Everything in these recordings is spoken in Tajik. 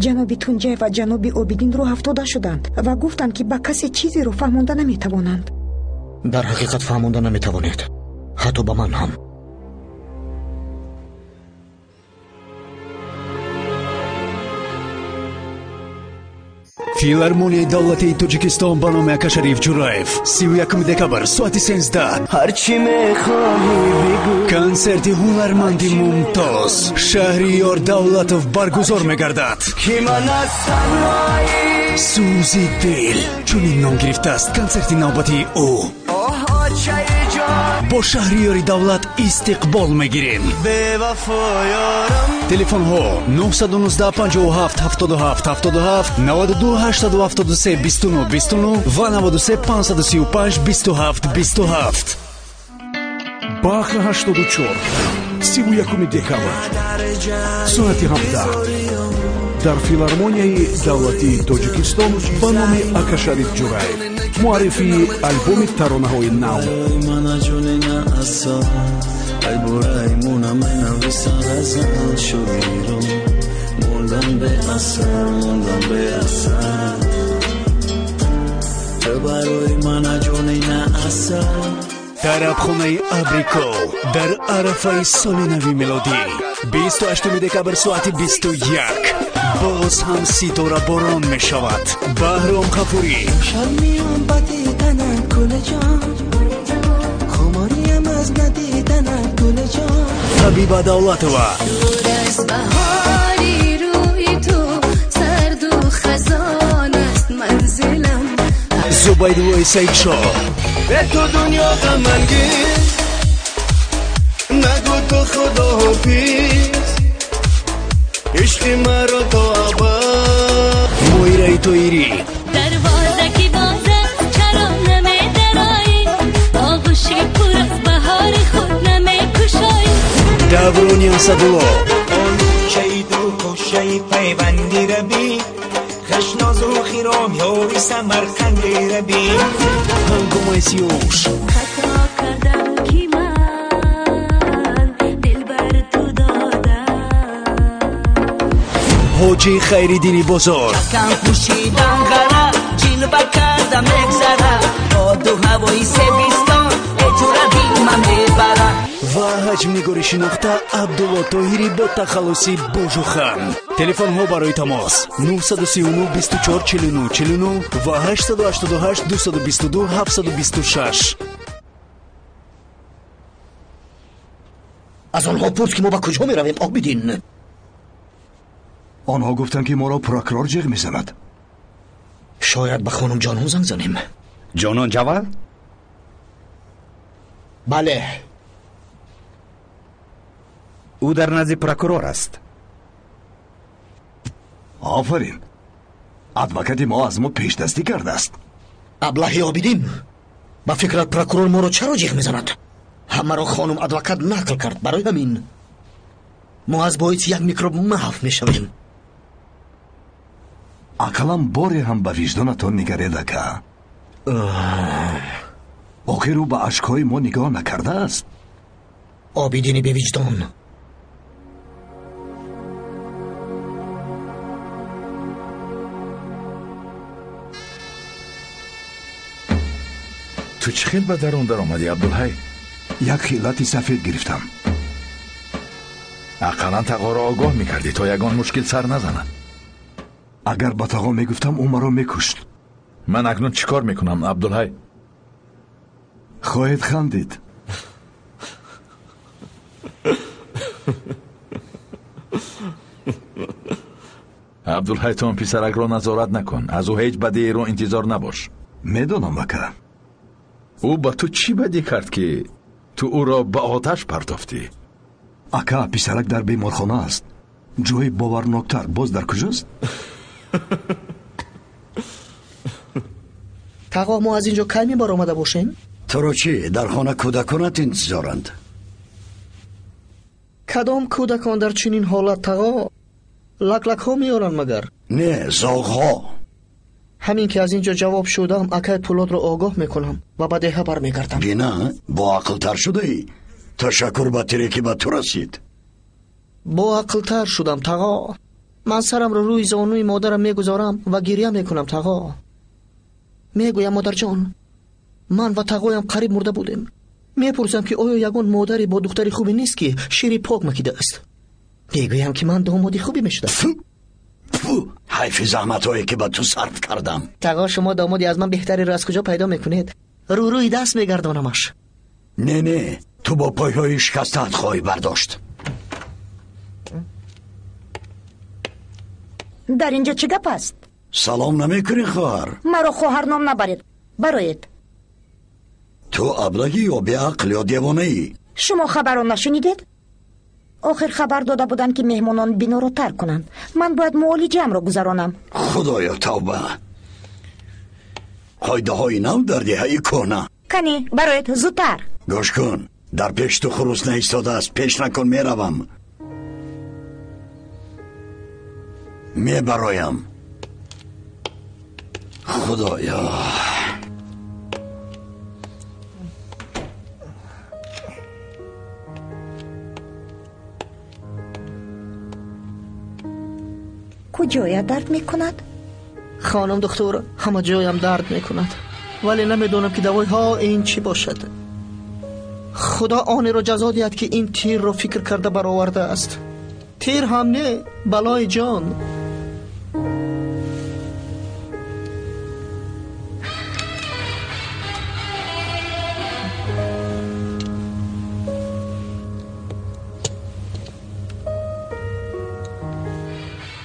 Ҷаноби Тунҷаев ва ҷаноби Обидин роҳ афтода шуданд ва гуфтанд, ки ба касе чизеро фаҳмонда наметавонанд. Дар ҳақиқат фаҳмонда наметавонед, ҳатто ба ман ҳам. Филармонияи давлатии Тоҷикистон ба номи Акашариф Ҷураев 31 декабр соати 13 ҳарчи мехоҳӣ бигӯ. Консерти ҳунарманди мумтоз Шаҳриёр Давлатов баргузор мегардад. Ки ман аз танҳоӣ сӯзи дил чунин ном гирифтааст консерти навбатии ӯ. Бо Шаҳриёри Давлат истиқбол мегирем. Телефонҳо 919 57 77 77, 92 873 29 29 ва 93 535 27 27. Баха 84, 31 декабр, соати 17 дар Филармонияи давлатии Тоҷикистон ба номи Акашариф Ҷураев. Муаррифии албоми таронаҳои нав. Тарабхонаи Абрико дар арафаи соли нави мелодӣ 28 декабр соати 21 боз ҳам ситораборон мешавад. Баҳром Ғафурӣ, Ҳабиба Давлатова, Зубайдуллои Саидшоҳ, به تو دنیا غم‌انگیز نگو تو خداحافظ عشق مرا تا ابد. Моираи Тоирӣ, دروازه که باز است چرا نمی‌درایی، آغوش پر از بهار خود نمی‌کشایی. Даврони Асадулло, آلوچه‌ای دو خوشه‌ای پیوندی ربی، خشناز و خیرام یاری سمرقندی ربی. Ҳангомаи Сиёвуш, خطا کردم که من دل بر تو دادم. Ҳоҷи Хайриддини Бозор, кам пӯшидан ғара ҷилва карда мегзара, оду ҳавои себистон эҷура дима мебара. Ва ҳаҷмнигори шинохта Абдулло Тоҳирӣ бо тахаллуси Божухан. Телефонҳо барои тамос 939 24 49 49 ва 888 222 726. Аз онҳо пурс, ки мо ба куҷо меравем, Обидин. Онҳо гуфтанд, ки моро прокурор ҷиғ мезанад. Шояд ба хонум Ҷонон занг занем. Ҷонон Ҷавал? Бале. Ӯ дар назди прокурор аст. Офарин, адвокати мо аз мо пешдастӣ кардааст. Аблаҳи Обидин, ба фикрат прокурор моро чаро ҷиғ мезанад? Ҳамаро хонум адвокат нақл кард. Барои ҳамин мо аз боиси як микроб маҳв мешавем. Ақаллан боре ҳам ба виҷдонатон нигаред, ака. Охир ӯ ба ашкҳои мо нигоҳ накардааст. Обидини бевиҷдон. Ту чӣ хел ба дарун даромадӣ, Абдулҳай? Як хилати сафед гирифтам. Ақаллан тағоро огоҳ мекардӣ, то ягон мушкил сар назанад. Агар ба тағо мегуфтам, ӯ маро мекушт. Ман акнун чӣ кор мекунам, Абдулҳай? Хоҳед хандид. Абдулҳай, ту он писаракро назорат накун. Аз ӯ ҳеҷ бадиеро интизор набош. Медонам, ака. Ӯ ба ту чӣ бадӣ кард, ки ту ӯро ба оташ партофтӣ? Ака, писарак дар беморхона аст. Ҷои боварноктар боз дар куҷост? Тағо, мо аз ин ҷо кай мебаромада бошем? Туро чӣ, дар хона кӯдаконат интизоранд? Кадом кӯдакон дар чунин ҳолат, тағо? Лаклакҳо меоранд магар? Не, зоғҳо. Ҳамин ки аз ин ҷо ҷавоб шудам, акай Пулодро огоҳ мекунам ва ба деҳа бармегардам. Бина, боақлтар шудаӣ. Ташаккур ба тире, ки ба ту расид. Боақлтар шудам, тағо. Ман сарамро рӯи зонуи модарам мегузорам ва гиря мекунам. Тағо, мегӯям: модарҷон, ман ва тағоям қариб мурда будем. Мепурсам, ки оё ягон модаре бо духтари хубе нест, ки шири пок макидааст? Мегӯям, ки ман домоди хубе мешудам. Ҳайфи заҳматҳое, ки ба ту сарф кардам. Тағо, шумо домоди аз ман беҳтареро аз куҷо пайдо мекунед? Рӯрӯи даст мегардонамаш. Не, не, ту бо пойҳои шикастаат хоҳӣ бардошт. Дар инҷо чӣ гап аст? Салом намекунӣ, хоҳар? Маро хоҳар ном набаред, бароед. Ту аблагӣ ё беақл ё девонаӣ? Шумо хабарро нашунидед? Охир хабар дода буданд, ки меҳмонон биноро тарк кунанд. Ман бояд муолиҷаамро гузаронам. Худоё, тавба! Қоидаҳои нав дар деҳаи кӯҳна. Канӣ, бароед, зудтар. Гӯш кун, дар пеш ту хурус наистодааст. Пеш накун, меравам. Мебароям. Худоё! Куҷоя дард мекунад? Хонум духтур, ҳама ҷоям дард мекунад, вале намедонам, ки давои ҳо ин чӣ бошад. Худо онеро ҷазо диҳад, ки ин тирро фикр карда баровардааст. Тир ҳам не, балои ҷон.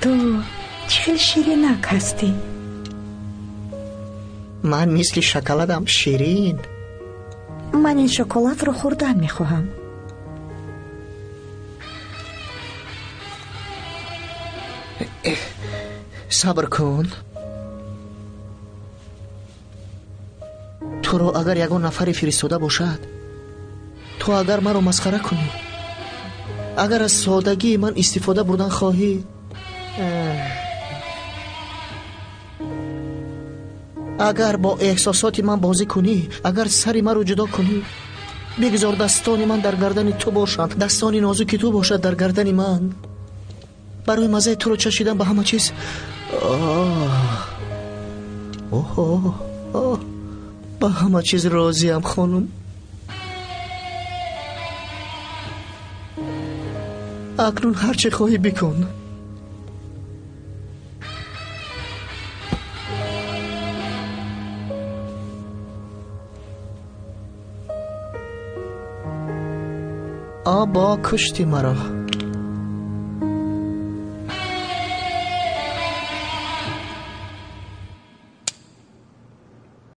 Ту чӣ хел ширинак ҳастӣ. Ман мисли шоколадам ширин. Ман ин шоколадро хӯрдан мехоҳам. Сабр кун. Туро агар ягон нафаре фиристода бошад, ту агар маро масхара кунӣ, агар аз содагии ман истифода бурдан хоҳӣ, агар бо эҳсосоти ман бозӣ кунӣ, агар сари маро ҷудо кунӣ, бигзор дастони ман дар гардани ту бошанд, дастони нозуки ту бошад дар гардани ман. Барои маззаи туро чашидан ба ҳама чиз, ба ҳама чиз розиям, хонум. Акнун ҳар чӣ хоҳӣ бикун. Обо, кушти маро.